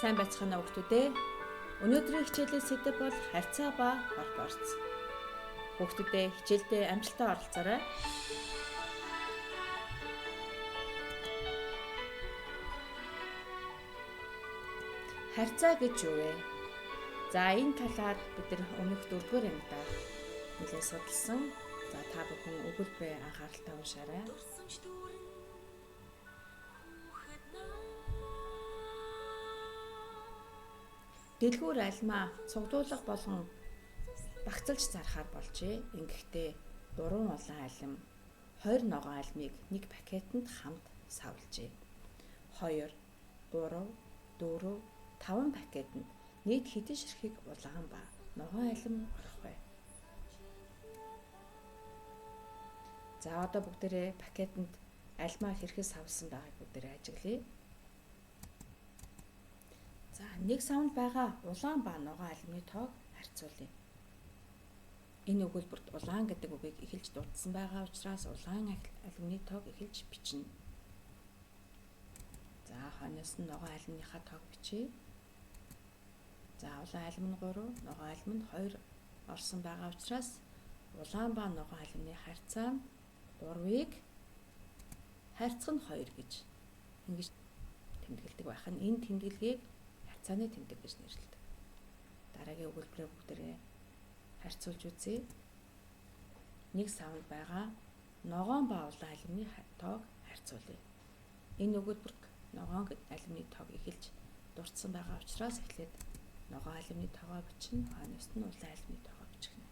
Сайн байцгаана уу хүүхдүүдээ. Өнөөдрийн хичээлийн сэдэв бол харьцаа ба пропорц. Хүүхдүүдээ хичээлдээ амжилттай оролцоорой. Харьцаа гэж юу вэ? За энэ талаар бид нар өмнөх 4-р ангидаа нэлээд судалсан. За та бүхэн өгүүлбэрээ анхааралтай уншаарай. Дэлгүүр альмаа цугдуулга болгон багцалж зархаар болжээ. Ингэхдээ 3 улаан алим, 20 ногоон алимыг нэг пакетанд хамт савлжээ. 2, 3, 4, 5 пакетанд нийт хэдэн ширхэг улаан ба ногоон алим орох вэ? За одоо бүгдээрээ пакетанд альмаа хэрхэн савлсан байгааг бүгдээрээ ажиглая. За нэг савнд байгаа улаан ба ногоон алимны тоог харьцуулъя. Энэ өгүүлбэрт улаан гэдэг үгийг эхэлж дурдсан байгаа учраас улаан алимны тоог эхэлж бичнэ. За хойноос нь ногоон алимныхаа тоог бичье. За улаан алим нь 3, ногоон алим нь 2 орсон байгаа учраас улаан ба ногоон алимны харьцаа нь 3-ыг харьцах нь 2 гэж ингэж тэмдэглэдэг байх нь. Энэ тэмдэглэгийг харьцааны тэмдэг гэж нэрлэдэг. Дараагийн өгүүлбэрээ бүгдээрээ харьцуулж үзье. Нэг савнд байгаа ногоон ба улаан алимны тоог харьцуулъя. Энэ өгүүлбэрт ногоон алимны тоог эхэлж дурдсан байгаа учраас эхлээд ногоон алимны тоогоо бичнэ, хойноос нь улаан алимны тоогоо бичих нь.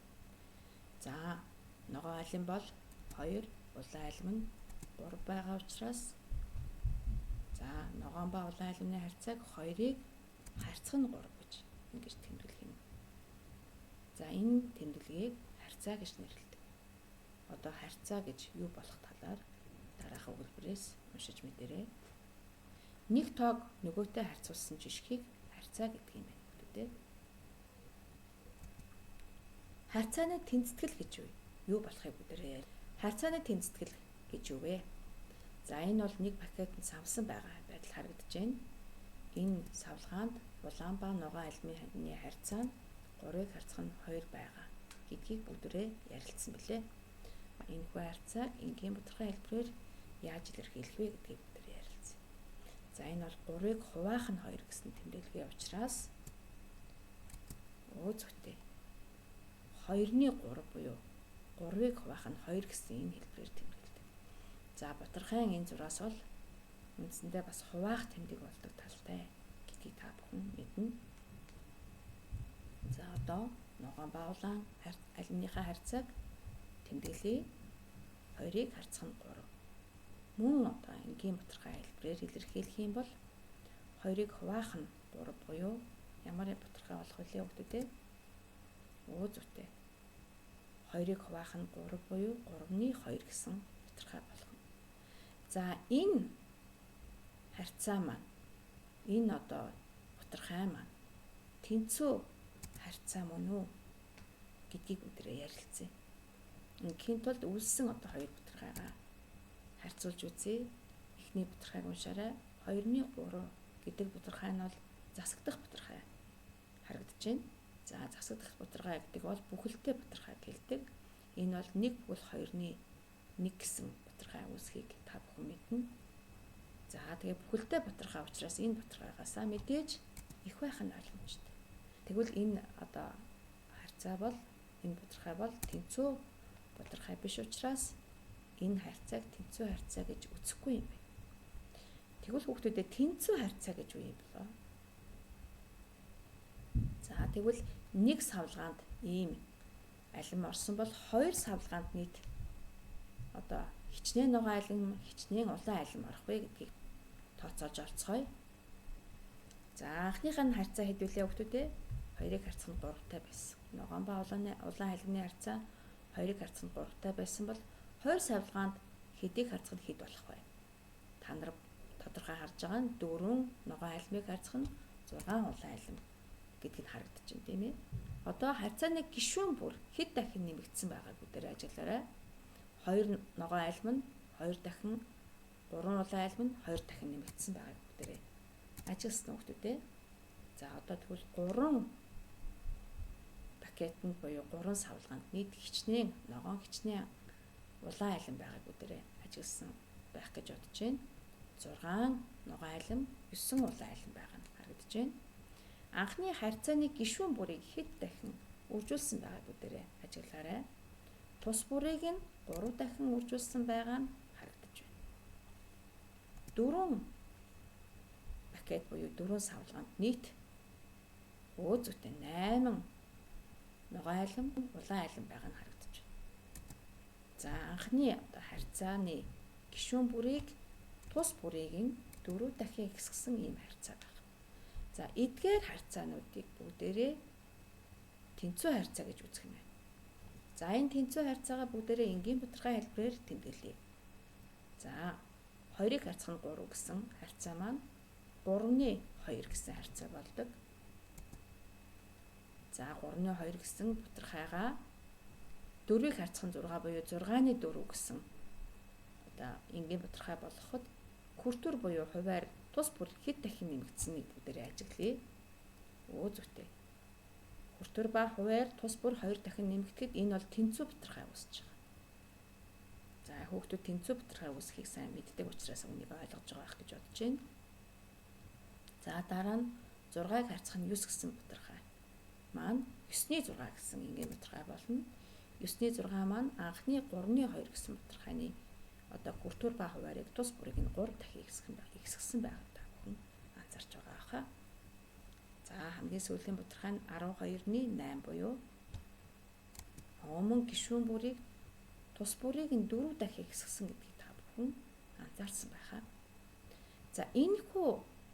За ногоон алим бол 2, улаан алим нь 3 байгаа учраас за ногоон ба улаан алимны харьцааг 2-ыг харьцах нь 3 гэж ингэж тэмдэглэх юм. За энэ тэмдэглэгийг харьцаа гэж нэрлэдэг. Одоо харьцаа гэж юу болох талаар дараах өгүүлбэрээс уншиж мэдэрэй. Нэг тоог нөгөөтэй харьцуулсан жишгийг харьцаа гэдэг юм байна үү? Харьцааны тэнцэтгэл гэж юу болохыг бүгдээрээ. Харьцааны тэнцэтгэл гэж юу вэ? За энэ бол нэг пакетанд савсан байгаа байдал харагдаж байна. Энэ савлгаанд улаан ба ногоон алимны харьцаа нь 3-ыг харьцах нь 2 байгаа гэдгийг бүгдээрээ ярилцсан билээ. Энэхүү харьцааг энгийн бутархай хэлбэрээр яаж илэрхийлэх вэ гэдгийг бүгдээрээ ярилцсан. За энэ бол 3-ыг хуваах нь 2 гэсэн тэмдэглэгээ учраас өөзөгтэй 2-ны 3 буюу 3-ыг хуваах нь 2 гэсэн энэ хэлбэрээр тэмдэглэдэг. За бутархайн энэ зураас бол үндсэндээ бас хуваах тэмдэг болдог талтай гэдгийг та бүхэн мэднэ. За одоо ногоон ба улаан алимныхаа харьцааг тэмдэглэе. 2-ыг харьцах нь 3. Мөн одоо энгийн бутархай хэлбэрээр илэрхийлэх юм бол 2-ыг хуваах нь 3 буюу ямар бутархай болох вүлээ хүүхдүүдээ? Өөзүүтэй. 2-ыг хуваах нь 3 буюу 3-ны 2 гэсэн бутархай болох нь. За энэ харьцаа маань энэ одоо бутархай маань тэнцүү харьцаа мөн үү гэдгийг өдрөө ярилцъя. Ингийн тулд үүссэн одоо хоёр бутархайгаа харьцуулж үзье. Эхний бутархайг уншаарай. 2-ны 3 гэдэг бутархай нь бол засагдах бутархай харагдаж байна. За засагдах бутархай гэдэг бол бүхэлдээ бутархай гэлдэг. Энэ бол 1 бүхэл 2-ны 1 гэсэн бутархай үүсхийг та бүхэн мэднэ. За тэгээ бүхэлдээ бутархай учраас энэ бутархайгаасаа мэдээж их байх нь ойлгомжтой. Тэгвэл энэ одоо харьцаа бол энэ бутархай бол тэнцүү бутархай биш учраас энэ харьцааг тэнцүү харьцаа гэж үзэхгүй юм байна. Тэгвэл хүүхдүүдээ тэнцүү харьцаа гэж юу юм болоо? За тэгвэл нэг савлгаанд ийм алим орсон бол хоёр савлгаанд нийт одоо хичнээн ногоон алим, хичнээн улаан алим орох вэ гэдгийг тооцоолж олцгоё. За анхных нь харьцаа хэдвүлээ хүүхдүүдээ? 2-ыг харьцах нь 3-тай байсан. Ногоон ба улаан алимны харьцаа 2-ыг харьцах нь 3-тай байсан бол 2 савлгаанд хэдийг харьцах нь хэд болох вэ? Та нар тодорхой харж байгаа нь 4 ногоон алимыг харьцах нь 6 улаан алим гэдг нь харагдаж байна, тийм ээ. Одоо харьцааны гишүүн бүр хэд дахин нэмэгдсэн байгааг бүгдээрээ ажиглаарай. 2 ногоон алим нь 2 дахин, 3 улаан алим нь 2 дахин нэмэгдсэн байгааг бүгдээрээ ажигласан хүүхдүүдээ. За одоо тэгвэл 3 пакетэнд буюу 3 савлгаанд нийт хичнээн ногоон хичнээн улаан алим байгааг бүгдээрээ ажигласан байх гэж бодож байна. 6 ногоон алим, 9 улаан алим байгаа нь харагдаж байна. Анхны харьцааны гишүүн бүрийг хэд дахин үржүүлсэн байгааг бүгдээрээ ажиглаарай. Тус бүрийг нь 3 дахин үржүүлсэн байгаа нь харагдаж байна. 4 пакет буюу 4 савлгаанд нийт өөзөтэй 8 ногоон алим, улаан алим байгаа нь харагдаж байна. За анхны одоо харьцааны гишүүн бүрийг тус бүрийг нь 4 дахин ихсгэсэн ийм харьцаа байна. За эдгээр харьцаануудыг бүгдээрээ тэнцүү харьцаа гэж үзэх юм байна. За энэ тэнцүү харьцаагаа бүгдээрээ энгийн бутархай хэлбэрээр тэмдэглэе. За 2-ыг харьцах нь 3 гэсэн харьцаа маань 3-ны 2 гэсэн харьцаа болдог. За 3-ны 2 гэсэн бутархайгаа 4-ыг харьцах нь 6 буюу 6-ны 4 гэсэн одоо энгийн бутархай болгоход хүртүр буюу хувиар тус бүр хэд дахин нэмэгдсэнийг бүгдээрээ ажиглая. Өө зүйтэй. Хүртүр ба хувиар тус бүр 2 дахин нэмэгдэхэд энэ бол тэнцүү бутархай үүсэж байгаа. За хүүхдүүд тэнцүү бутархай үүсгэхийг сайн мэддэг учраас үүнийг ойлгож байгаа байх гэж бодож байна. За дараа нь 6-ыг харьцах нь 9 гэсэн бутархай маань 9-ний 6 гэсэн энгийн бутархай болно. 9-ний 6 маань анхны 3-ны 2 гэсэн бутархайны одоо хүртүр ба хуваарийг тус бүрийг нь 3 дахин ихсгэсэн байгааг та бүхэн анзаарч байгаа хаа. За хамгийн сүүлийн бутархай нь 12-ны 8 буюу өмнө гишүүн бүрийг тус бүрийг нь 4 дахин ихсгэсэн гэдгийг та бүхэн анзаарсан байхаа. За энэхүү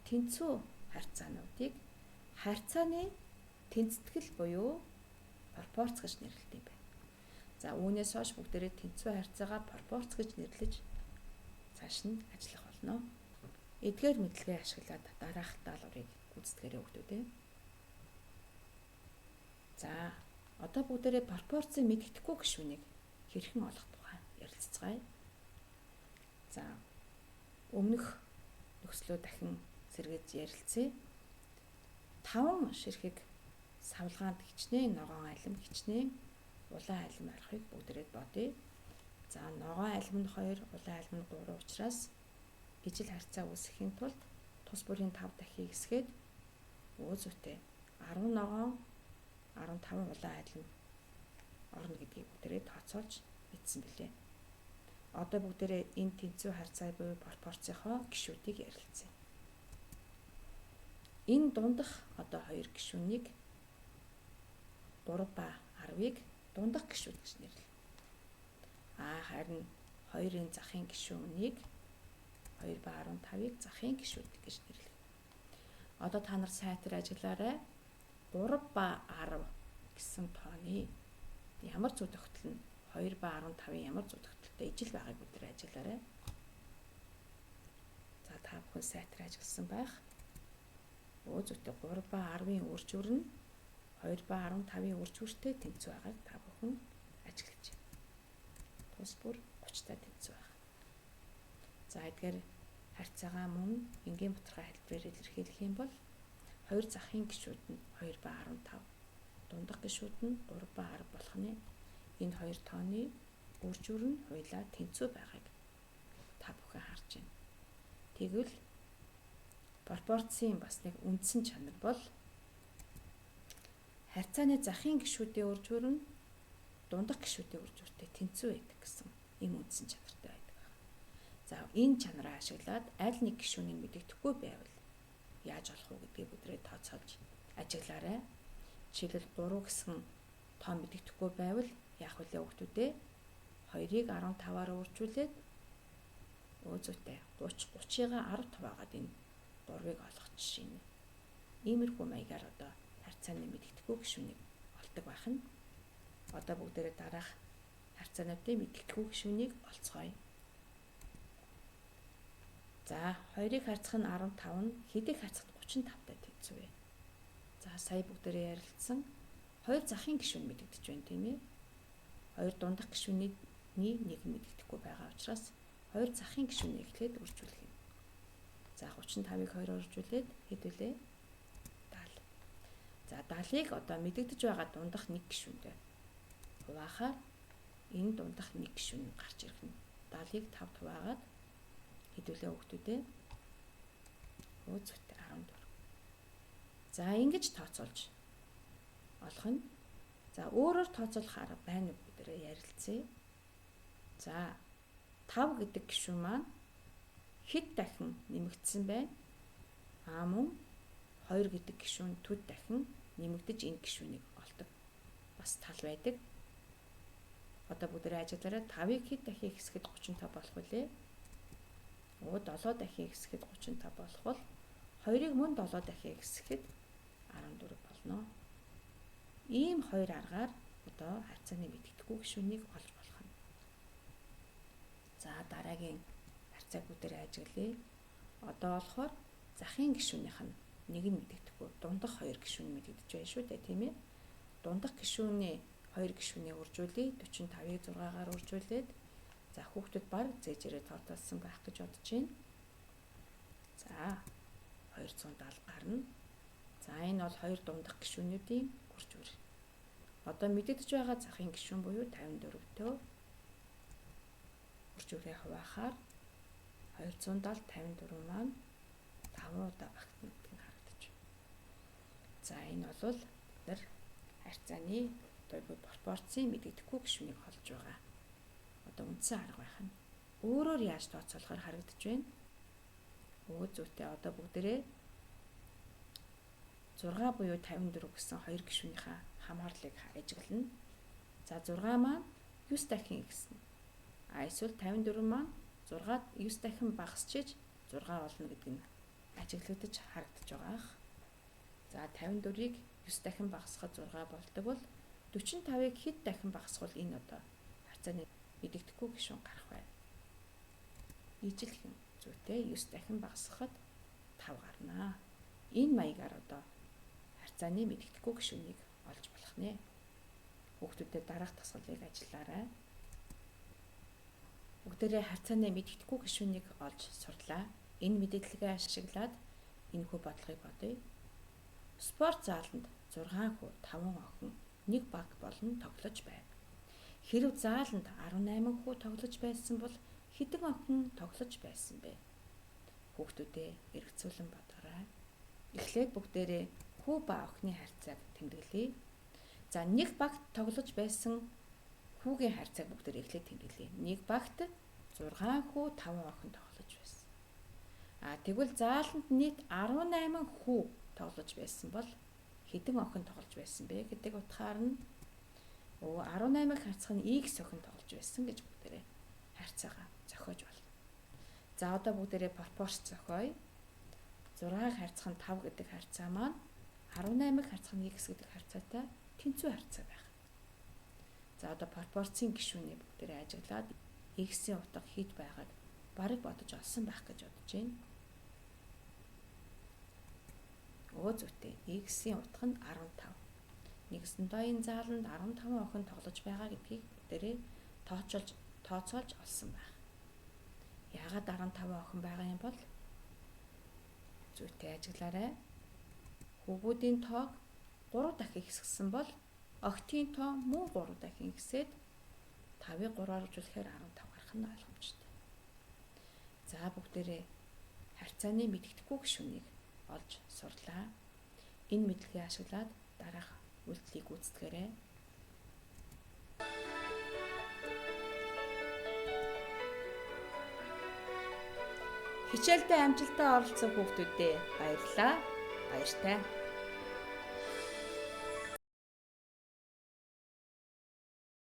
тэнцүү харьцаануудыг харьцааны тэнцэтгэл буюу пропорц гэж нэрлэдэг юм байна. За үүнээс хойш бүгдээрээ тэнцүү харьцаагаа пропорц гэж нэрлэж цааш нь ажиллах болно. Эдгээр мэдлэгээ ашиглаад дараах даалгаврыг гүйцэтгээрэй хүүхдүүд ээ. За одоо бүгдээрээ пропорцийг мэддэхгүй гишүүнийг хэрхэн олох тухай ярилцацгаая. За өмнөх нөхцлөө дахин сэргээж ярилцъя. 5 ширхэг савлгаанд хичнээн ногоон алим, хичнээн улаан алим орохыг бүгдээрээ бодъё. За ногоон алим нь 2, улаан алим нь 3 учраас ижил харьцаа үүсгэхийн тулд тус бүрийн 5 дахин ихсгээд өөзөөтэй 10 ногоон 15 улаан алим орно гэдгийг бүгдээрээ тооцоолж мэдсэн билээ. Одоо бүгдээрээ энэ тэнцүү харьцаа буюу пропорцийнхоо гишүүдийг ярилцъя. Энэ дундах одоо хоёр гишүүнийг 3 ба 10-ыг дундах гишүүд гэж нэрлэнэ. Харин хоёрын захын гишүүнийг 2 ба 15-ыг захын гишүүд гэж нэрлэнэ. Одоо та нар сайтар ажиглаарай. 3 ба 10 гэсэн тооны ямар зүй тогтол нь 2 ба 15-ын ямар зүй тогтолтой ижил байгааг бид нар ажиглаарай. За та бүхэн сайтар ажигласан байх. Өө зүйтэй 3 ба 10-ын үржүүр нь 2 ба 15-ын үржүүртэй тэнцүү байгааг та бүхэн ажиглаж байна. Тус бүр 30-тай тэнцүү байна. За эдгээр харьцаагаа мөн энгийн бутархай хэлбэрээр илэрхийлэх юм бол хоёр захын гишүүд нь 2 ба 15, дундах гишүүд нь 3 ба 10 болох нь. Энэ хоёр тооны үржүүр нь хоёулаа тэнцүү байгааг та бүхэн харж байна. Тэгвэл пропорцийн бас нэг үндсэн чанар бол харьцааны захын гишүүдийн үржүүр нь дундах гишүүдийн үржүүртэй тэнцүү байдаг гэсэн ийм үндсэн чанартай байдаг. За энэ чанараа ашиглаад аль нэг гишүүнийг мэдэгдэхгүй байвал яаж олох уу гэдгийг бүдрээ тооцоолж ажиглаарай. Жишээлбэл 3 гэсэн тоо мэдэгдэхгүй байвал яах вүлээ хүүхдүүдээ? 2-ыг 15-аар үржүүлээд өөзөөтэй 30 30-ыг 10 хуваагаад энэ 3-ыг олох жишээ нь. Иймэрхүү маягаар одоо харьцааны мэдэгдэхгүй гишүүнийг олдог байх нь. Одоо бүгдээрээ дараах харьцаануудын мэдэгдэхгүй гишүүнийг олцгоё. За 2-ыг харьцах нь 15 нь хэдийг харьцах 35-тай тэнцүү вэ? За сая бүгдээрээ ярилцсан хоёр захын гишүүн мэдэгдэж байна тийм ээ. Хоёр дундах гишүүний нэг мэдэгдэхгүй байгаа учраас хоёр захын гишүүнийг эхлээд үржүүлэх юм. За 35-ыг 2-оор үржүүлээд хэд вүлээ? 70. За 70-ыг одоо мэдэгдэж байгаа дундах нэг гишүүндээ хуваахаар энэ дундах нэг гишүүн гарч ирэх нь. 70-ыг 5 хуваагаад хэдүүлээ хүүхдүүдээ зүйтэй 14. За ингэж тооцоолж олох нь. За өөрөөр тооцоолох арга байна уу бүгдээрээ ярилцъя. За 5 гэдэг гишүүн маань хэд дахин нэмэгдсэн байна? А мөн 2 гэдэг гишүүн төд дахин нэмэгдэж энэ гишүүнийг олдог. Бас тал байдаг. Одоо бүгдээрээ ажиллаарай. 5-ыг хэд дахин ихсэхэд 35 болох вүлээ? 7 дахин ихсэхэд 35 болох бол 2-ыг мөн 7 дахин ихсэхэд 14 болно. Ийм хоёр аргаар одоо харьцааны мэдэгдэхүй гишүүнийг олж болох нь. За дараагийн харьцааг бүгдээрээ ажиглая. Одоо болохоор захын гишүүнийх нь нэг нь мэдэгдэхгүй, дундах хоёр гишүүн мэдэгдэж байна шүү дээ, тийм ээ. Дундах гишүүний хоёр гишүүнийг үржүүлье. 45-ыг 6-гаар үржүүлээд за хүүхдүүд баг зээжээрээ тооцоолсон байх гэж бодож байна. За 270 гарна. За энэ бол хоёр дундах гишүүнүүдийн үржүүр. Одоо мэдэгдэж байгаа захын гишүүн буюу 54-төө үржүүрээ хуваахаар 270 54 маань 5 удаа багтана гэдэг нь харагдаж байна. За энэ бол бид нар харьцааны одоо пропорцийн мэдэгдэхүй гишүүнийг олж байгаа. Одоо үндсэн арга байх нь. Өөрөөр яаж тооцоолохоор харагдаж байна? Зүйтэй одоо бүгдээрээ 6 буюу 54 гэсэн хоёр гишүүнийхээ хамгаарлыг ажиглана. За 6 маань 9 дахин ихснэ. А эсвэл 54 маань 6 9 дахин багасчиж 6 болно гэдэг нь ажиглагдаж харагдаж байгаа. За 54-ыг 9 дахин багасгахад 6 болдог бол 45-ыг хэд дахин багасгавал энэ одоо харьцааны мэдэгдэхүй гишүүн гарах вэ? Ижилхэн зүйтэй 9 дахин багасгахад 5 гарнаа. Энэ маягаар одоо харьцааны мэдэгдэхүй гишүүнийг олж болох нэ. Хүүхдүүдэд дараах дасгалыг ажиллаарай. Бүгдээрээ харьцааны мэдэгдэхүй гишүүнийг олж сурлаа. Энэ мэдээллийг ашиглаад энэхүү бодлогыг бодъё. Спорт зааланд 6 хүү 5 охин нэг баг болон тоглож байв. Хэрэв зааланд 18 хүү тоглож байсан бол хэдэн охин тоглож байсан бэ? Хүүхдүүдээ эргэцүүлэн бодоорой. Эхлээд бүгдээрээ хүү ба охины харьцааг тэмдэглэе. За нэг багт тоглож байсан хүүгийн харьцааг бүгдээрээ эхлээд тэмдэглэе. Нэг багт 6 хүү 5 охин тоглож байсан. А тэгвэл зааланд нийт 18 хүү тоглож байсан бол хэдэн охин тоглож байсан бэ гэдэг утгаар нь 18-ыг харьцах нь x охин тоглож байсан гэж бүгдээрээ харьцаагаа зохиож болно. За одоо бүгдээрээ пропорц зохиоё. 6-ыг харьцах нь 5 гэдэг харьцаа маань 18-ыг харьцах нь x гэдэг харьцаатай тэнцвэр харьцаа байх. За одоо пропорцийн гишүүнийг бүгдээрээ ажиглаад x-ийн утга хэд байгааг бараг бодож олсон байх гэж бодож байна. Зүйтэй x-ийн утга нь 15. Нэгсэндээ энэ зааланд 15 охин тоглож байгаа гэдгийг бүгдээрээ тооцоолж олсон байх. Яагаад 15 охин байгаа юм бол зүйтэй ажиглаарай. Хүүгүүдийн тоог 3 дахин ихсгэсэн бол охидын тоо мөн 3 дахин ихсээд 5-ыг 3-аар үржүүлэхээр 15 гарах нь ойлгомжтой. За бүгдээрээ харьцааны мэдэгдэхүй гишүүнийг олж сурлаа. Энэ мэдлэгийг ашиглаад дараах үйлдэлийг гүйцэтгээрэй. Хичээлдээ амжилттай оролцсон хүүхдүүдээ баярлалаа. Баяртай.